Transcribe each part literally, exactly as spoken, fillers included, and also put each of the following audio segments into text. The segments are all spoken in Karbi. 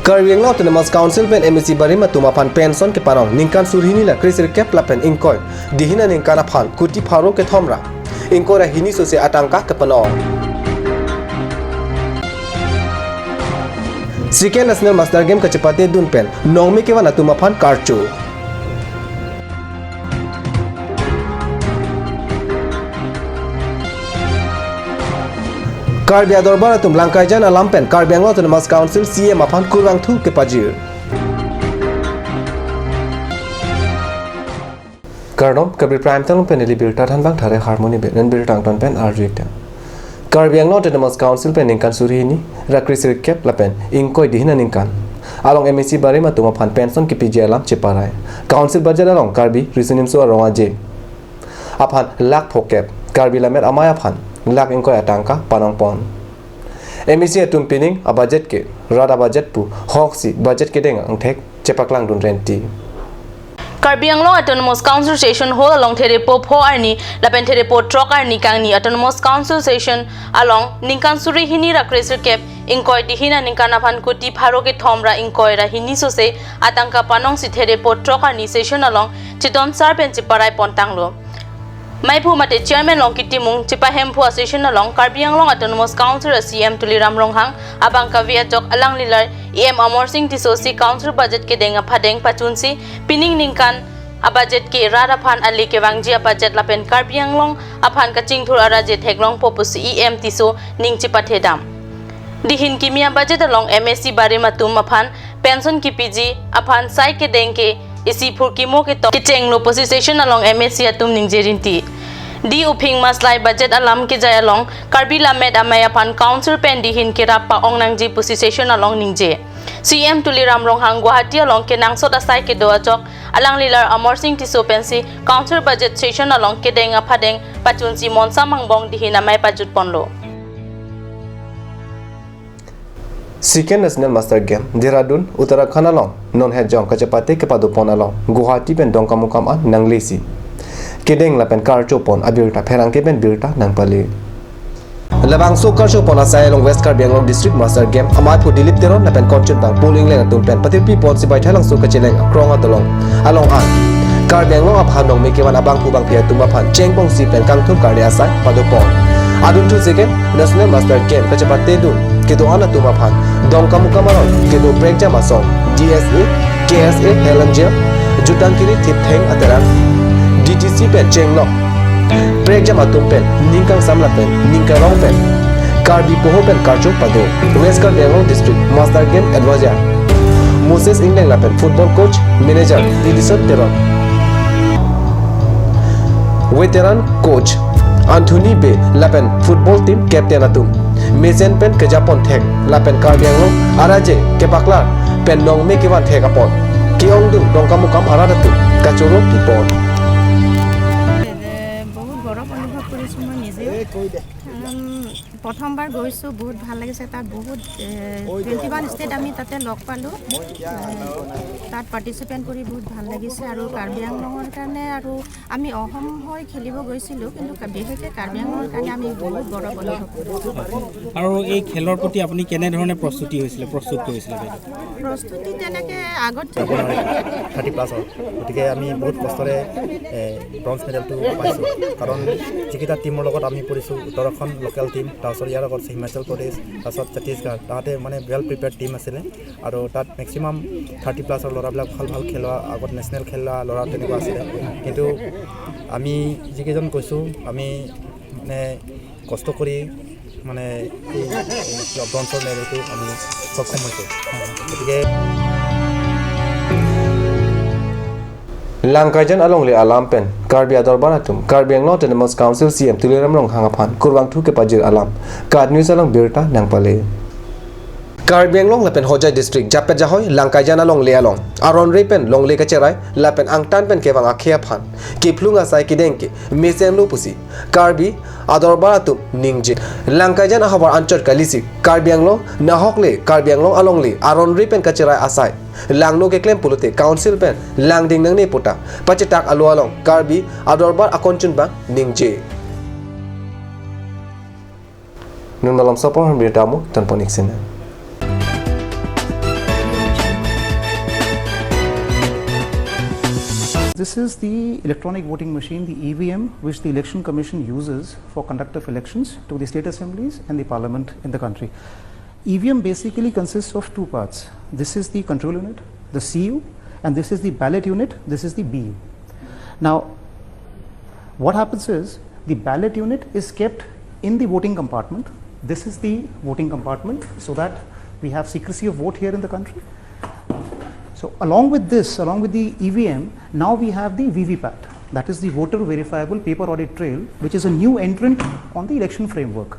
Karbi Anglong Autonomous Council pen M A C barim atum aphan pension kepanong ningkan surhini ra kresirkep lapen ingkoi dihin aningkan aphan kuti pharo kethom ra ingkoi ra hini sose atangka kepanong. Second National Master Game kachepatedun pen nongme kevan atum aphan karcho. Karbi adorbar atum Langkaijan alam pen Karbi Anglong Autonomous Council C E M aphan kurvangthu kepajir. Kardom, Karbi Prime Time pen ili birta thanbang thare harmoni be, non birta angton pen arju-ik tha. Karbi Anglong Autonomous Council pen ningkan surhini ra kresirkep lapen ingkoi dihin aningkan along M A C barim atum aphan pension kepiji alam cheparai. Council budget along Karbi Riso Nimso Rong Aje aphan lakh phokep, Karbi Lammet Amei aphan lakh ingkoi atangka panongpon. M A C atum pining abudget ke rat abudget pu hoksi budget kedeng angthek chepaklangdun renti. Karbi Anglong Autonomous Council Session Hall along therepo pho arni lapen therepo throk arni kangni Autonomous Council Session along ningkan surhini ra kresirkep ingkoi dihin aningkan aphan kuti pharo kethom ra ingkoi ra hini sose atangka panongsi therepo throk arni session along chetonsar pen cheparai pontanglo. Maiphu mate chairman Longki Timung chepahemphu a-session along Karbi Anglong Autonomous Council a-C E M Tuliram Ronghang, abang kave ajok alangli lar E M Amarsing Tisso si council budget kedeng aphadeng pachunsi pining ningkan abudget ke rat aphan ale kevangji abudget lapen Karbi Anglong aphan kachingthur araje theklongpo pusi E M Tisso ning chepathedam. Dihin kimi abudget along M A C barim atum aphan pension kepiji aphan sai kedeng ke isi phurkimo ketok kechenglo pusi session along M A C atum ningje rinti. Di uphing maslai budget alam kejai along Karbi Lammet Amei aphan council pen dihin kerap pa-ong nangji pusi session along ningje. C E M Tuliram Ronghang Guwahati along kenangsot asai kedo ajok alangli lar Amarsing Tisso pensi council budget session along kedeng aphadeng pachunsi monsam angbong dihin amei pajutponlo. Second National Master Game, Dehradun, Uttarakhand along non hejong kachepate kepadopon along Guwahati pen Dongkamukam an nanglesi kedeng lapen karchopon abirta pherangke pen birta nangpale. Labangso karchopon asai along West Karbi Anglong District Master Game amaiphu Dilip Teron lapen konchunbang Paul Engleng atum pen patirpiponsi Baithalangso kacheleng akrong adolong along an Karbi Anglong aphan nongme kevan abangphu bangphi atum aphan chengpongsi pen kangthum karne asai padopon. Adunthu Second National Master Game kachepatedun kedo-an atum aphan Dongkamukam along kedo prekjam asong D S A, K S A, Helen Jail, Jutang Kiri Thiptheng aterang D T C pen chenglok prekjam atum pen ning kangsam lapen ning karong pen Karbi poho pen karcho pado. West Karbi Anglong District Master Game Advisor Moses Engleng lapen football coach manager Edison Teron, veteran coach Anthony Bey lapen football team captain atum mesen pen kejapon thek lapen Karbi Anglong araje kepaklar pen nongme kevan thek apot ke-ongdung Dongkamukam arat atum kachoro pipon. এ, বহুত গৌৰৱ অনুভৱ কৰিছোঁ মই নিজেও। কাৰণ প্ৰথমবাৰ গৈছোঁ, বহুত ভাল লাগিছে। তাত বহুত, এ, টুৱেণ্টি ওৱান ষ্টেট আমি তাতে লগ পালোঁ। এ, তাত পাৰ্টিচিপেট কৰি বহুত ভাল লাগিছে। আৰু কাৰ্বি আংলঙৰ কাৰণে আৰু আমি অসম হৈ খেলিব গৈছিলোঁ, কিন্তু কা-, বিশেষকৈ কাৰ্বি আংলঙৰ কাৰণে আমি বহুত গৌৰৱ অনুভৱ কৰিছোঁ। আৰু এই খেলৰ প্ৰতি আপুনি কেনেধৰণে প্ৰস্তুতি হৈছিলে, প্ৰস্তুত কৰিছিলে বাইদেউ? প্ৰস্তুতি তেনেকে আগত আপোনাৰ থাৰ্টি প্লাছ হ'ল, গতিকে আমি বহুত কষ্টৰে, এ, ব্ৰঞ্জ মেডেলটো পাইছোঁ। কাৰণ যিকেইটা টীমৰ লগত আমি পৰিছোঁ, উত্তৰাখণ্ড লোকেল টীম, তাৰপিছত ইয়াৰ আগত হিমাচল প্ৰদেশ, তাৰপিছত ছত্তীশগড়, তাহাঁতে মানে ৱেল প্ৰিপেয়াৰ্ড টীম আছিলে। আৰু তাত মেক্সিমাম থাৰ্টি প্লাছৰ ল'ৰাবিলাক, ভাল ভাল খেলোৱা, আগত নেশ্যনেল খেলা ল'ৰা তেনেকুৱা আছিলে। কিন্তু আমি যিকেইজন গৈছোঁ, আমি মানে কষ্ট কৰি মানে এই ব্ৰঞ্জৰ মেডেলটো আমি সক্ষম হৈছোঁ। গতিকে Langkaijan alongle alam pen Karbi adorbar atum Karbi Anglong Autonomous Council C E M Tuliram Ronghang aphan kurvangthu kepajir alam KAT News along birta nangpale. Karbi Anglong lapen Hojai District Japet Jahoi Langkaijan alongle along aronre pen longle kacherai lapen angtan pen kevang akhei aphan kephlung asai kedeng ke mesenlo pusi Karbi adorbar atum ningje. Langkaijan ahavar anchot kalisi Karbi Anglong nahokle Karbi Anglong alongle aronre pen kacherai asai langno keklem pulote council pen langding nangne pu ta pachetak alo along Karbi adorbar akonchunbang ningje. Nun malom sopor hambir damu tanpon iksina. This is the electronic voting machine, the E V M, which the Election Commission uses for conduct of elections to the state assemblies and the parliament in the country. E V M basically consists of two parts. This is the control unit, the C U, and this is the ballot unit, this is the B U. Now, what happens is the ballot unit is kept in the voting compartment. This is the voting compartment so that we have secrecy of vote here in the country. So along with this, along with the E V M, now we have the V V PAT, that is the voter verifiable paper audit trail, which is a new entrant on the election framework.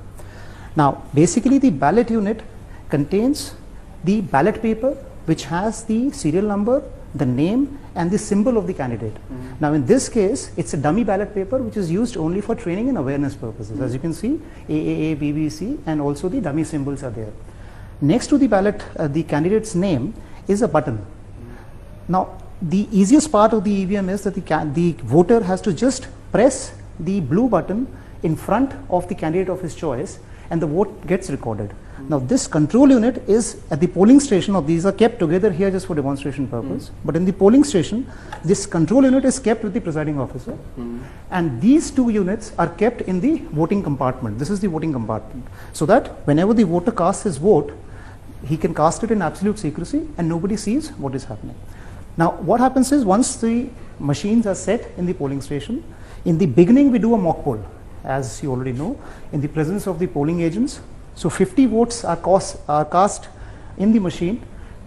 Now, basically, the ballot unit contains the ballot paper, which has the serial number, the name, and the symbol of the candidate. Now, in this case, it's a dummy ballot paper which is used only for training and awareness purposes. As you can see, A A A, B B C, and also the dummy symbols are there. Next to the ballot, uh, the candidate's name is a button. Now, the easiest part of the E V M is that the, ca- the voter has to just press the blue button in front of the candidate of his choice and the vote gets recorded. Now, this control unit is at the polling station, or these are kept together here just for demonstration purpose, but in the polling station, this control unit is kept with the presiding officer, and these two units are kept in the voting compartment. This is the voting compartment. So that whenever the voter casts his vote, he can cast it in absolute secrecy and nobody sees what is happening. Now, what happens is once the machines are set in the polling station, in the beginning we do a mock poll, as you already know, in the presence of the polling agents. So fifty votes are, cost, are cast in the machine,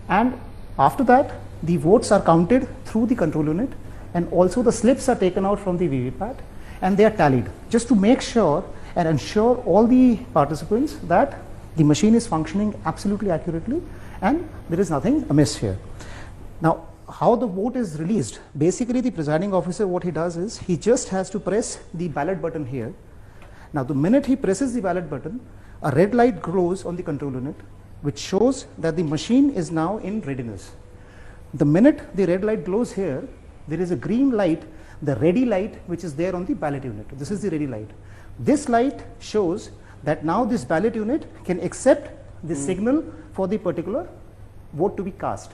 and after that, the votes are counted through the control unit, and also the slips are taken out from the V V PAT and they are tallied just to make sure and ensure all the participants that the machine is functioning absolutely accurately and there is nothing amiss here. Now, how the vote is released? Basically, the presiding officer, what he does is he just has to press the ballot button here. Now, the minute he presses the ballot button, a red light glows on the control unit, which shows that the machine is now in readiness. The minute the red light glows here, there is a green light, the ready light, which is there on the ballot unit. This is the ready light. This light shows that now this ballot unit can accept the signal for the particular vote to be cast.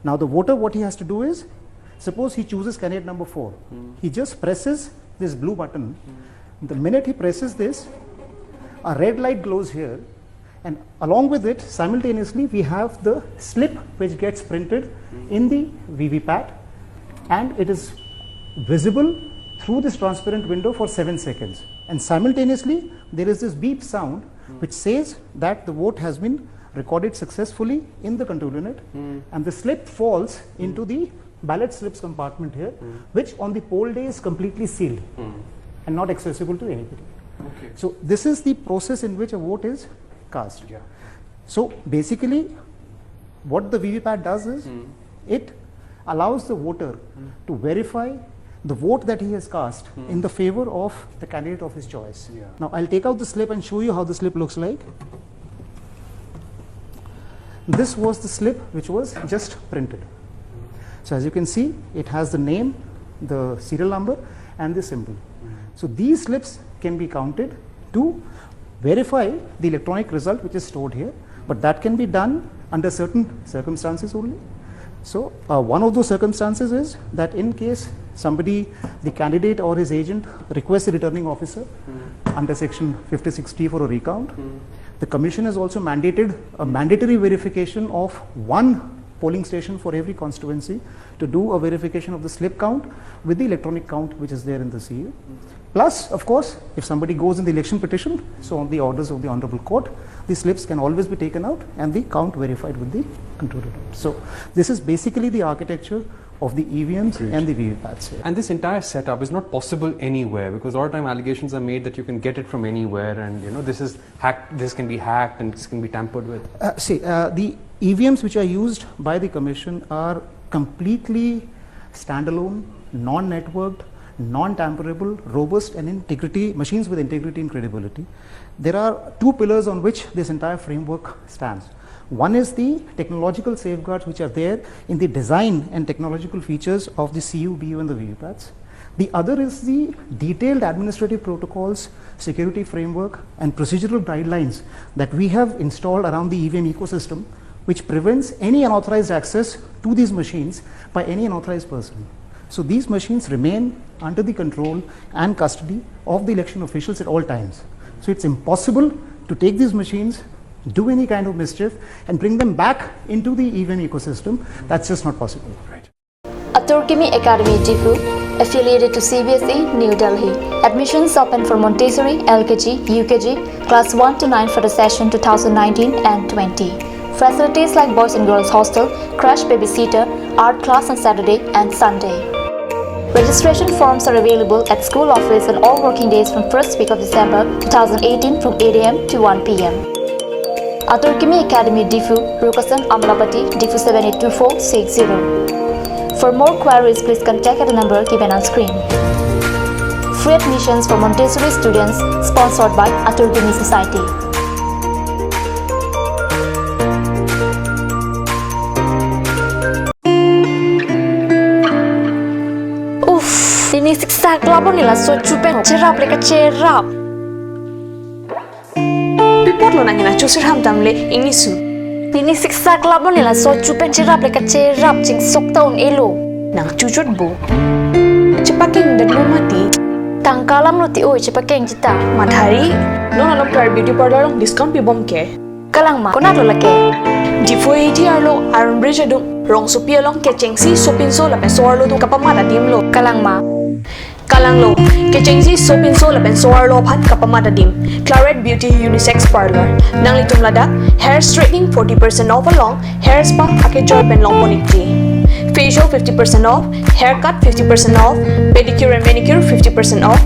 Now, the voter, what he has to do is, suppose he chooses candidate number four, he just presses this blue button. The minute he presses this, a red light glows here, and along with it, simultaneously, we have the slip which gets printed in the V V PAT, and it is visible through this transparent window for seven seconds. And simultaneously, there is this beep sound which says that the vote has been recorded successfully in the control unit, and the slip falls into the ballot slips compartment here, which on the poll day is completely sealed and not accessible to anybody. Okay. So this is the process in which a vote is cast. Yeah. So basically, what the V V PAT does is it allows the voter to verify the vote that he has cast in the favor of the candidate of his choice. Yeah. Now, I'll take out the slip and show you how the slip looks like. This was the slip which was just printed. So as you can see, it has the name, the serial number, and the symbol. So these slips can be counted to verify the electronic result which is stored here, but that can be done under certain circumstances only. So uh, one of those circumstances is that in case somebody, the candidate or his agent, requests the returning officer under section fifty-six T for a recount, the commission has also mandated a mandatory verification of one polling station for every constituency to do a verification of the slip count with the electronic count which is there in the C U. Plus, of course, if somebody goes in the election petition, so on the orders of the Honorable Court, the slips can always be taken out and the count verified with the control unit. So this is basically the architecture of the E V Ms and the V V pats here. And this entire setup is not possible anywhere, because a lot of time allegations are made that you can get it from anywhere, and you know this is hacked, this can be hacked, and this can be tampered with. Uh, see, uh, the E V Ms which are used by the commission are completely standalone, non-networked, non-tamperable, robust and integrity, machines with integrity and credibility. There are two pillars on which this entire framework stands. One is the technological safeguards which are there in the design and technological features of the C U, B U and the V V pats. The other is the detailed administrative protocols, security framework and procedural guidelines that we have installed around the E V M ecosystem, which prevents any unauthorized access to these machines by any unauthorized person. So these machines remain under the control and custody of the election officials at all times. So it's impossible to take these machines, do any kind of mischief, and bring them back into the E V M ecosystem. That's just not possible. Atur Kimi Academy Diphu, affiliated to C B S E, New Delhi. Admissions open for Montessori, L K G, U K G, class one to nine for the session two thousand nineteen and twenty. Facilities like boys and girls hostel, crash babysitter, art class on Saturday and Sunday. Registration forms are available at school office on all working days from first week of December two thousand eighteen from eight a m to one p m. Atur Kimi Academy Diphu, Rukasan Amlapati, Diphu seven eight two four six zero. For more queries, please contact at the number given on screen. Free admissions for Montessori students, sponsored by Atur Kimi Society. Uff, pini siksak labo nila so chupen cherap le kacherap. Pi apotlo nang hena chusir ham tamle ingni su. Pini siksak labo nila so chupen cherap le kacherap chingsok ta un-elo. Nang chuchot bo. Chepakeng dat mo mati. Tangka alam lo ti oi chepakeng chita. Mathari, non along Claret Beauty Parlour along discount pibom ke. Kalang ma, konat lo lake? Diphu A T arlo Iron Bridge adung rongsopi along kechengsi sopinso lapen so-arlo atum kapamat adim lo. Kalang ma? Kalang lo, kechengsi sopinso lapen so-arlo aphan kapamat adim. Claret Beauty Unisex Parlour. Nanglitum ladak hair straightening forty percent off along hair spa akejoi pen longpon ikji. Facial fifty percent off, haircut fifty percent off, pedicure and manicure fifty percent off,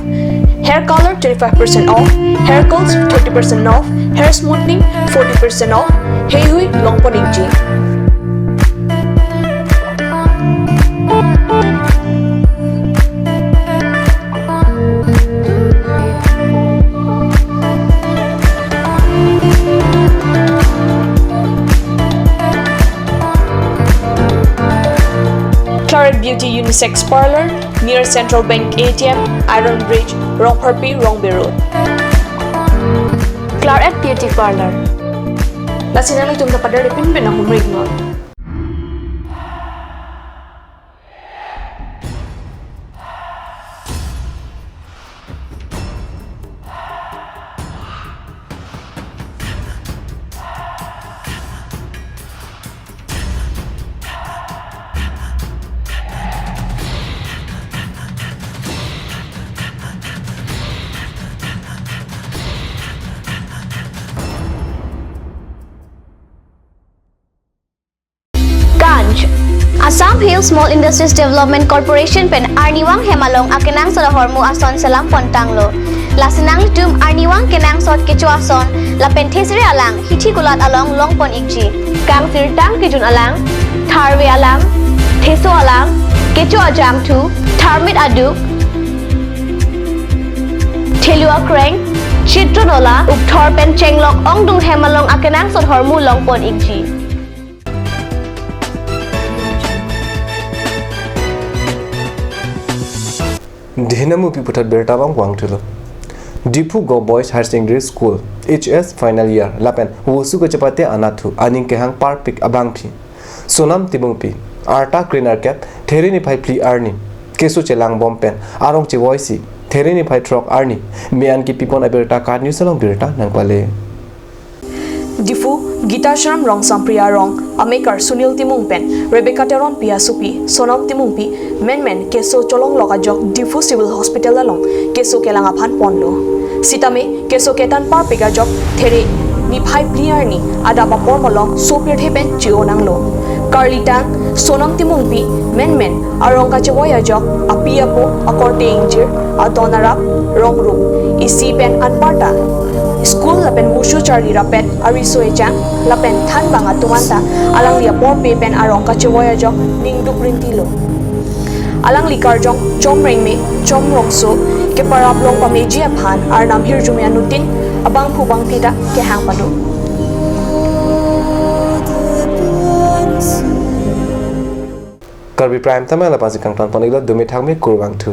hair color twenty-five percent off, hair curls thirty percent off, hair smoothing forty percent off, heihui longpon ikji. Claret Beauty Unisex Parlour, near Central Bank A T M, Iron Bridge, Rongpharpi, Rongbe Road. Claret Beauty Parlour. Lasi nanglitum ta pader pinpin ahumrik non. Ganj. Assam Hill Small Industries Development Corporation pen arnivang hem along akenangsot ahormu ason selam pontanglo. Lasi nanglitum arnivang kenangsot kecho ason lapen thesere alang hithi kulat along longpon ikji. Kangsirtang kejun alang, tharve alang, theso alang, kecho ajangthu, tharmit aduk, thelu akreng, chitro nola, ukthor pen chenglok ongdung hem along akenangsot ahormu longpon ikji. Dihinamu pi puthot birta abang vangthulo. Diphu Govt Boys Higher Secondary School H S final year lapen vosu kachepate anatthu aning kehang parpik abangpi Sonam Timungpi, arta kre-nerkep, There niphai phli arni keso chelangbom pen arong chevoisi There niphai throk arni me-an kepipon abirta KAT News along birta nangpale. Diphu, Gita Ashram Rongsampriya Rong, amekar Sunil Timung pen Rebecca Teronpi asopi Sonam Timungpi menmen keso cholonglok ajok Diphu Civil Hospital along keso kelang aphan ponlo. Sitame keso ketan parpik ajok There niphai phli arni adap apor malom so pirthe pen che-o nanglo. Karlitang Sonam Timungpi menmen arong kachevoi ajok api apo akorte ingjir adon arap rong rup isi pen anparta school lapen vosu charli rapet ariso ejang lapen thanbang atum anta alangli apor pe pen arong kachevoi ajok ningduk rintilo. Alangli karjong Chom Rengme, Chom Rongso keparap long pameji aphan arnam hirjume anuttin abangphu bangphita kehang pado. Karbi Prime Time la pasi kangton pon iklo, dumi thakme, kurvangthu.